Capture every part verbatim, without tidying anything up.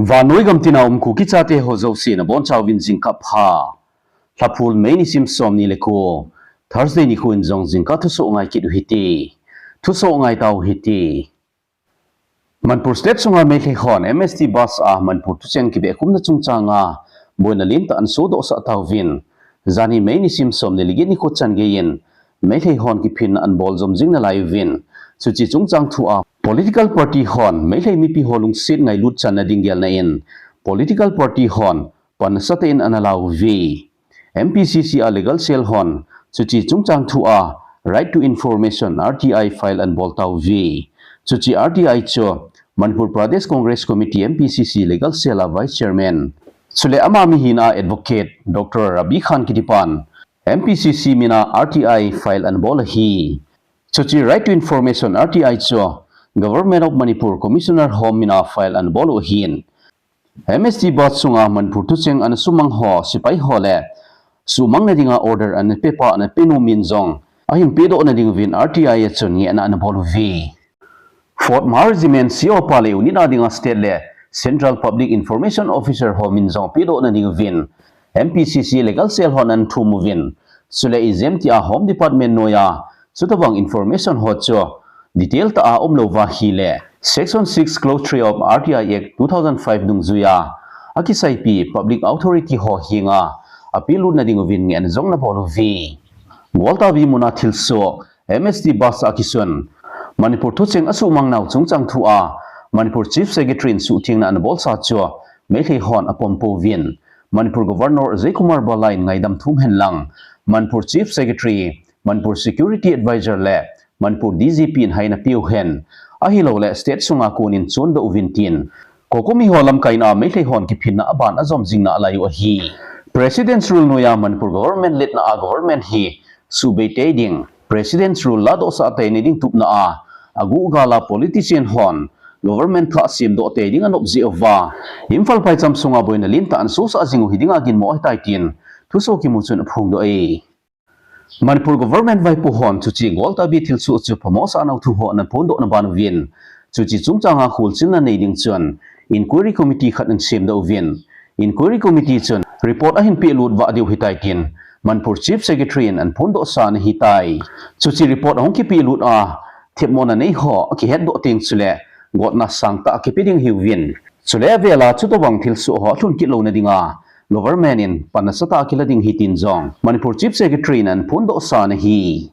Vannoi gam tina um Kuki chate ho jouse nabonchauvin jingkah pha. Lhaphul May nisim somni le ko, Thursday nikho in jong jingkah thusoh ngai kit u hite. Thusoh ngai tau hite. Manipur State sunga Meitei hon M S T bus a Manipur thucheng kibe khumna chungchanga boina lentah ana sodoh sah tauvin. Janhi May nisim somni le get nikho chan geiyin Meitei hon kiphinna ana bol jom jing nalai uvin. Chuche chungchang thua political party hon Meitei mipi ho lungset ngailut channa ding gelna in political party hon pan nasatah in ana lauve. M P C C a legal cell hon chuche chungchang thua Right to Information, R T I, file ana bol tauve. Chuche R T I chu Manipur Pradesh Congress Committee, M P C C, legal cell a vice chairman chule ama mihina advocate Doctor Rabi Khan kitipan M P C C mina R T I file ana bol ahi. Chuche Right to Information, R T I chu Government of Manipur Commissioner Home mina file ana bol u ahin. M S T bus sunga Manipur thucheng ana sumang ho, sepai ho le sumang nadinga order ana pepa ana penu min jong ahin pedoh nading uvin R T I a chun ngehna ana bol uve. Fourth Mahar Regiment C O pa le unit a dinga state le central public information officer ho min jong pedoh nading uvin M P C C legal cell hon ana thum uvin. Chule ijemtia Home Department noiya chutobang information ho chu detail tah a umlou va ahile Section six Clause three of R T I Act two thousand five dungjuiya akisaipi public authority ho henga apelutna ding uvin ngehna jong ana bol uve. Gwaltabi muna thilsoh M S T bus a kisun Manipur thucheng asumang nau chungchang thua Manipur Chief Secretary in suhthengna ana bolsa chu Meitei hon apom pouvin. Manipur Governor Ajay Kumar Bhalla in ngaidam thum henlang Manipur Chief Secretary, Manipur Security Advisor le Manipur D G P in hai ana peuhen, ahilouleh state sunga konin chondoh uvin tin COCOMI ho lamkaina a Meitei hon kiphinna aban ajom jingna alai u ahi. President's Rule noiya Manipur government letna a government hi suhbei tei ding, President's Rule ladohsah teina ding tupna a aguh gal a politician hon government thah semdoh tei ding anop jeh uva Imphal phaicham sunga boina lentah ana sosah jing u hidinga ginmo ahitai tin thusoh kimu chun aphongdoh e. Manipur government vaipo hon chuche gwaltabi thilsoh chu phamo sah nau thu ho ana phondohna ban uvin, chuche chungchanga kholchilna nei ding chun inquiry committee khat ana semdoh uvin. Inquiry committee chun report ahin pehlut vah diu ahitai tin Manipur Chief Secretary in ana phondohsa ana hitai. Chuche report ahung kipehlut a themmona nei ho akihetdoh teng chule gotna sangtah akipe ding ahiuvin. Chule avela chutobang thilsoh ho alhun kit louna dinga government in pan nasatah akila ding ahi tin jong Manipur Chief Secretary in ana phondohsa ana hi.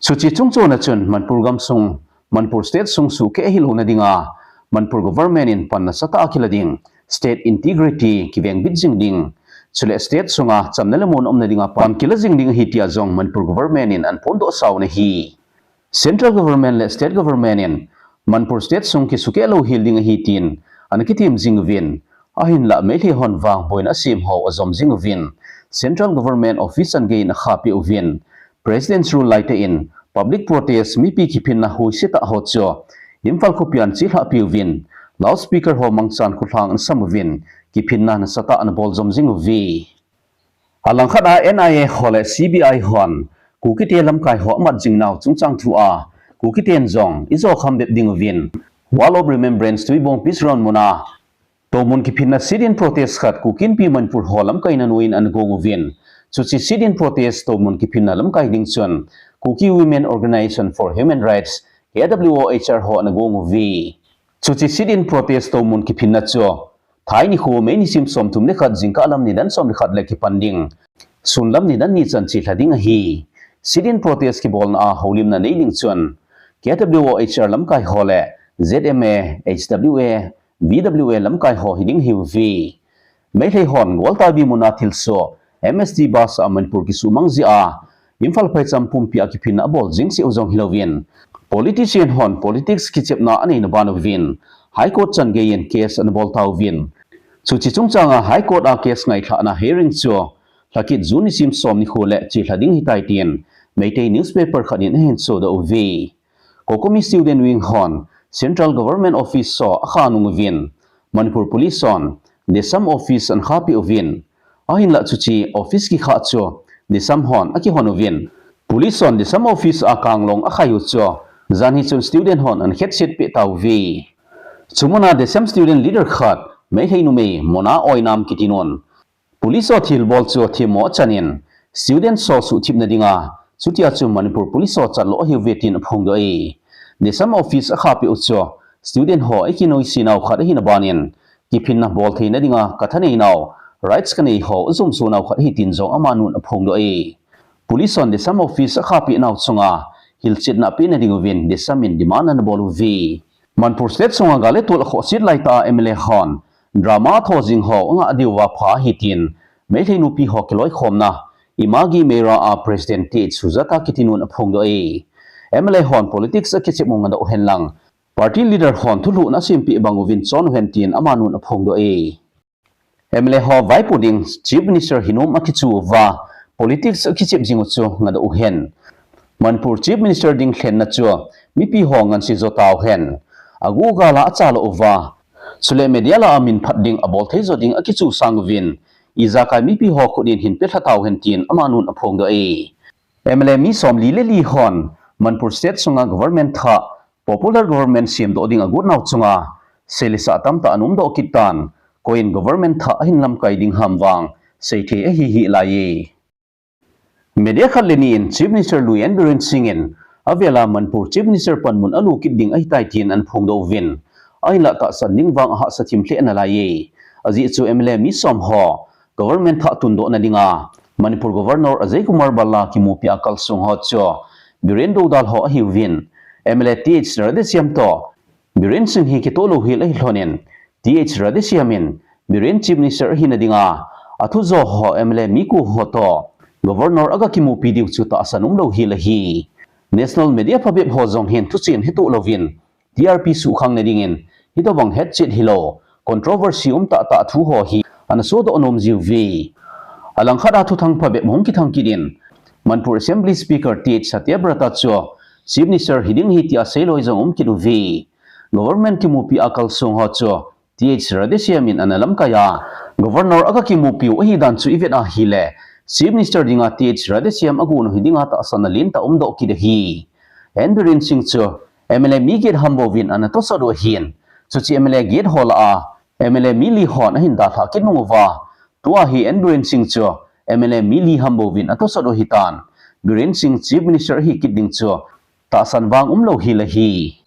Chuche chungchona chun Manipur gamsung, Manipur state sung sukeh ahilouna dinga Manipur government in pan nasatah akila ding, state integrity kivengbit jing ding, chule state sunga chamna le muonna umna dinga pan kila jing ding ahi tia jong Manipur government in ana phondohsa u ana hi. Central government le state government in Manipur state sung kisukeh louhel ding ahi tin ana kithem jing uvin, ahinlah Meitei hon vang boina asem ho ajom jing uvin, central government office chan geiyin akhapeh uvin, President's Rule laitah in public protest mipi kiphinna hoisetah ho chu Imphal khopia ana chelhah peh uvin, loudspeaker ho mangchan kholhang ana sam uvin, kiphinna nasatah ana bol jom jing uve. Alangkhat a N I A ho le C B I hon Kukite lamkai ho amat jing nau chungchang thua Kukiten jong ijo kham bep ding uvin Wall of Remembrance Tuibong Peace Ground muna toumun kiphinna sit-in protest khat Kuki Inpi Manipur ho lamkaina noiyin ana gong uvin. Chuche sit-in protest toumun kiphinna lamkai ding chun Kuki Women Organisation for Human Rights, K W O H R ho ana gong uve. Chuche sit-in protest toumun kiphinna chu Thai nikho May nisim somthum le khat jingkah lam nidan som le khat le kipan ding. Sunlam nidan ni chan chelha ding ahi. Sit-in protest kibolna a houlimna nei ding chun K W O H R lamkai ho le Z M A, H W A, V W A lamkai ho hiding ahiuve. Meitei hon gwaltabi muna thilsoh M S T bus a Manipur kisumang jeh a Imphal phaicham pumpia kiphinna abol jing seh u jong hilouvin, politician hon politics kichepna aneina ban uvin High Court chan geiyin case ana bol tauvin. Chuche chungchanga High Court a case ngailhahna hearing chu lhakit June nisim som nikho le chelha ding ahitai tin Meitei newspaper khat in ahin sodoh uve. COCOMI Student Wing hon Central Government Office ho akha nung uvin, Manipur Police hon DESAM Office ana khapeh uvin, ahinlah chuche office kikhah chu DESAM hon akihon uvin, Police hon DESAM Office a kanglong akhai u chu janhi chun student hon ana khetset peh tauve. Chumuna DESAM student leader khat Meitei numei Mona Oinam kiti nun, police ho thilbol chu themmo achanin, student ho suhthip nadinga, chutia chu Manipur police ho chatlo ahiuve tin aphongdoh e. Desam office akhahpeh u chu, student ho eikinoise nau khat ahina banin, kiphinna bolthei nadinga kathanei nau, rights kanei ho ajumso nau khat ahi tin jong amanun aphongdoh e. Police hon Desam office akhahpeh nau chunga, hilchetna apeh nadiuvin Desam in demand anabol uve. Manipur State sunga gal le tol akhohset laitah a M L A hon, drama atho jing ho angah diuva pha ahi tin, Meitei nupi ho kiloikhomna, Imagi Meira a President T H Sujata kiti nun aphongdoh e. M L A hon politics akichep u ngadoh hen lang, party leader hon thulhuhna asempeh bang uvin chon uhen tin amanun aphongdoh e. M L A ho vaipo ding Chief Minister hinom akichu uva, politics akichep jing u chu ngadoh uhen. Manipur Chief Minister ding lhenna chu mipi ho ngansi jo tauhen. Agu gala achalou uva, chule media lah a min phat ding abolthei jo ding akichu sang uvin, ijakai mipi ho khut in hin pelha tauhen tin amanun aphongdoh e. M L A mi somli le li hon Manipur State sunga government thah, popular government semdoh ding agot nau chunga, seilesah tamtah ana umdoh kit tan, koiin government thah ahin lamkai ding ham vang seithei ahihih laiye. Media khat le ni in Chief Minister lui N Biren Singh in avela Manipur Chief Minister panmun alu kit ding ahitai tin anaphongdoh uvin, ahinlah tahsan ding vang ahahsa thim lheh nalaiye. Ajeh chu M L A mi som ho government thah tundoh nadinga Manipur Governor Ajay Kumar Bhalla kimupi a kalsong ho chu Biren doudal ho ahiuvin, M L A T H Radheshyam toh Biren Singh hi kitoh louhel ahi lhonin, T H Radheshyam in Biren Chief Minister ahina dinga athu jo ho M L A mi ko ho toh Governor aga kimupi diu chu tahsan umlouhel ahi. National media phabep ho jong hin thuchen hetoh louvin, T R P suhkhang nadingin, hitobang hetchet hilou, controversy um tahtah thu ho hi ana sodoh nom jiuve. Alangkhat a thuthang phabep hung kithang kit in, Manipur Assembly Speaker T H Satyabrata chu Chief Minister hiding ahi tia seiloi jong um kit uve. Government kimupi a kalsong ho chu T H Radheshyam in ana lamkai a, Governor aga kimupiu ahidan chu ivet ahile, Chief Minister dinga T H Radheshyam agon u hidinga tahsanna lentah umdoh kit ahi. N Biren Singh chu M L A mi get ham bouvin ana tosot u ahin, chuche M L A get ho lah a M L A mi li hon ahin dalhah kit nung uva, tua hi N Biren Singh chu M L A mi li ham bouvin atosot u ahitan, Biren Singh Chief Minister ahi kit ding chu tahsan vang umlouhel ahi.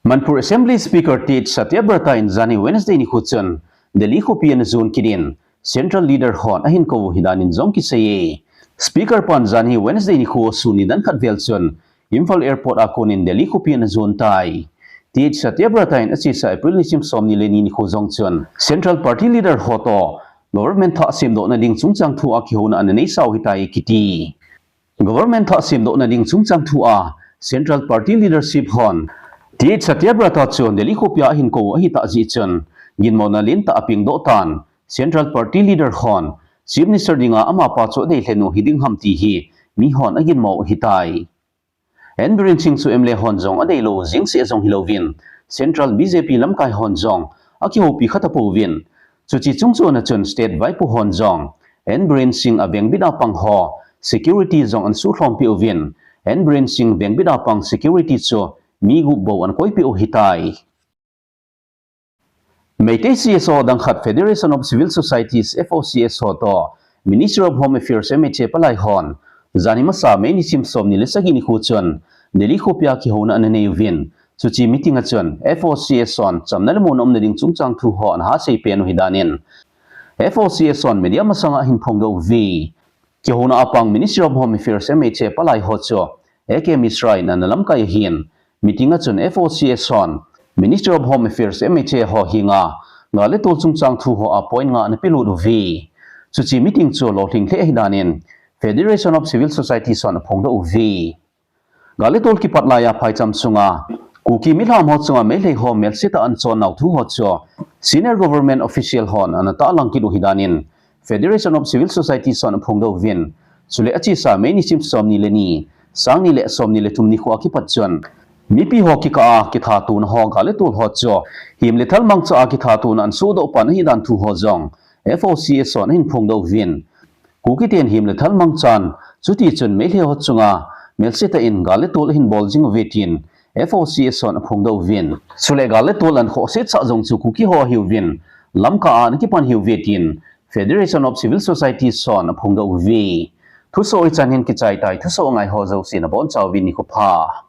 Manipur Assembly Speaker T H Satyabrata in janhi Wednesday nikho chun Delhi khopi ana jon kit in, Central Leader hon ahin kou u ahidan in jong kiseiye. Speaker pan janhi Wednesday nikho sun nidan khat vel chun Imphal Airport a konin Delhi khopi ana jon tai. T H Satyabrata in achesa April nisim somni le ni nikho jong chun Central Party Leader ho toh government thah semdoh nading chungchang thu a kihouna ana neisau ahitai kiti. Government thah semdoh nading chungchang thu a Central Party Leadership hon T H Satyabrata chu Delhi khopi a ahin kou u ahitah jeh chun ginmona lentah apengdoh tan, Central Party Leader hon Chief Minister dinga amapa chu adei lhen u hiding ham ti hi mihon aginmo u ahitai. N Biren Singh chu M L A hon jong adeilou jeng seh jong hilouvin, Central B J P lamkai hon jong akihoupi kha tapouvin, chuche chungchon a chun State vaipo hon jong N Biren Singh a vengbit a pang ho security jong ana suhlhom peh uvin, N Biren Singh vengbit a pang security chu mi gup bou ana koipeh u ahitai. Meitei C S O dang khat Federation of Civil Societies, F O C S, ho toh Ministry of Home Affairs, M H A, palai hon janhi masa May nisim somni le sagi nikho chun Delhi khopi a kihouna ana nei uvin, chuche meeting a chun F O C S hon chamna le muonna umna ding chungchang thu ho ana hasei pen u ahidan in F O C S hon media masanga ahin phongdoh uve. Kihouna a pang Ministry of Home Affairs, M H A, palai ho chu A K Mishra in ana lamkai ahin, meeting a chun F O C S hon Ministry of Home Affairs, M H A, ho henga gal le tol chungchang thu ho a point nga ana pelut uve. Chuche meeting chu lolhing lheh ahidan in Federation of Civil Societies hon aphongdoh uve. Gal le tol kipat laiya phaicham sunga Kuki milham ho chunga Meitei ho melsetah a ana chon nau thu ho chu senior government official hon ana tahlang kit u ahidan in Federation of Civil Societies hon aphongdoh uvin, chule achesa May nisim somni le ni, sangni le somni le thum nikho a kipat chun mipi ho kikah a kithatona ho gal le tol ho chu hem le thal mangcha a kithatona ana sodoh pan ahidan thu ho jong F O C S hon ahin phongdoh uvin, Kuki ten hem le thal mangchan, chutichun Meitei ho chunga melsetah in gal le tol ahin bol jing uve tin F O C S hon aphongdoh uvin, chule gal le tol ana khohsetsah jong chu Kuki ho ahiuvin, Lamka a nakipan hiuve tin Federation of Civil Society son aphongdoh uve. Thusoh hichan hin kichai tai, thusoh ngai ho jouse nabonchauvin nikho pha.